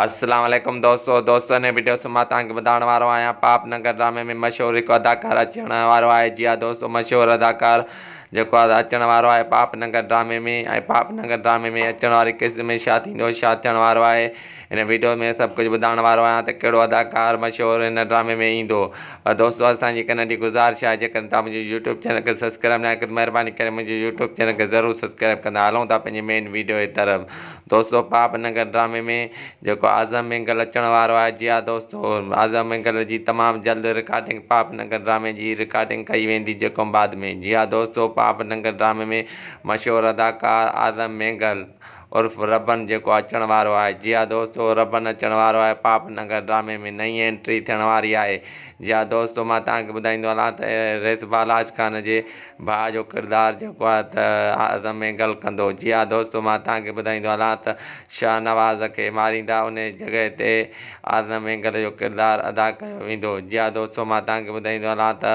السلام عليڪم دوستو دوستو هن وڊيو سان مان توهان کي ٻڌائڻ وارو آهيان پاپ ننگر ڊرامي ۾ مشهور هڪ اداڪار اچڻ وارو آهي جي ها دوستو مشهور اداڪار جيڪو آهي اچڻ وارو آهي پاپ ننگر ڊرامي ۾ ۽ پاپ ننگر ڊرامي ۾ اچڻ واري قسط ۾ ڇا ٿيندو ڇا ٿيڻ وارو آهي هن وڊيو ۾ سڀ ڪجهه ٻڌائڻ وارو آهيان ته ڪهڙو اداڪار مشهور هن ڊرامي ۾ ايندو پر دوستو اسان جي هڪ ننڍي گذارش آهي جيڪڏهن توهان منهنجي يوٽيوب چينل کي سبسڪرائب ناهي ڪيو ته مهرباني ڪري منهنجي يوٽيوب چينل کي ضرور سبسڪرائب ڪندا هلون ٿا پنهنجي مين وڊيو جي طرف دوستو پاپ ننگر ڊرامي ۾ جيڪو اعظم مينگل اچڻ وارو آهي جي ها دوستو اعظم مينگل جي تمام جلد رڪارڊنگ پاپ ننگر ڊرامي جي رڪارڊنگ ڪئي ويندي جيڪو بعد ۾ جي ها دوستو پاپ ننگر ڊرامي ۾ مشهور اداڪار اعظم مينگل عرف ربن جيڪو اچڻ وارو آهي جي ها دوستو ربن اچڻ وارو آهي پاپ ننگر ڊرامي ۾ نئين انٽري ٿيڻ واري آهي جي ها دوستو مان توهان کي ٻڌائيندو هلان ته ريس بالاچ خان جي ڀاء جو ڪردار جيڪو آهي ته اعظم مينگل ڪندو جي ها دوستو مان توهان کي ٻڌائيندو هلان ته شاهنواز کي ماريندا ان جڳهه تي اعظم مينگل جو ڪردار ادا ڪيو ويندو جي ها دوستو مان توهان کي ٻڌائيندو هلان ته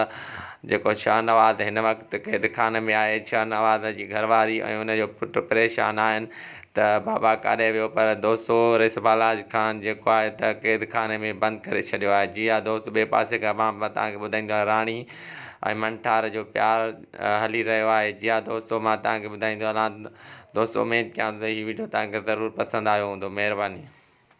جيڪو شاهنواز هن وقت قيد خاني ۾ آهي، شاهنواز جي گهر واري ۽ ان جو پٽ پريشان آهن ته بابا ڪاڏي ويو پر دوستو ريس بالاچ خان جيڪو آهي ته قيد خاني ۾ بند ڪري ڇڏيو آهي جي ها دوست ٻئي پاسي کان مان توهان کي ٻڌائيندو آهيان راڻي ۽ منٺار جو پيار هلي رهيو آهي جي ها دوستو مان توهان کي ٻڌائيندو هلان دوستو اميد ڪيان ٿو ته هي وڊيو توهان کي ضرور پسند آيو هوندو مهرباني.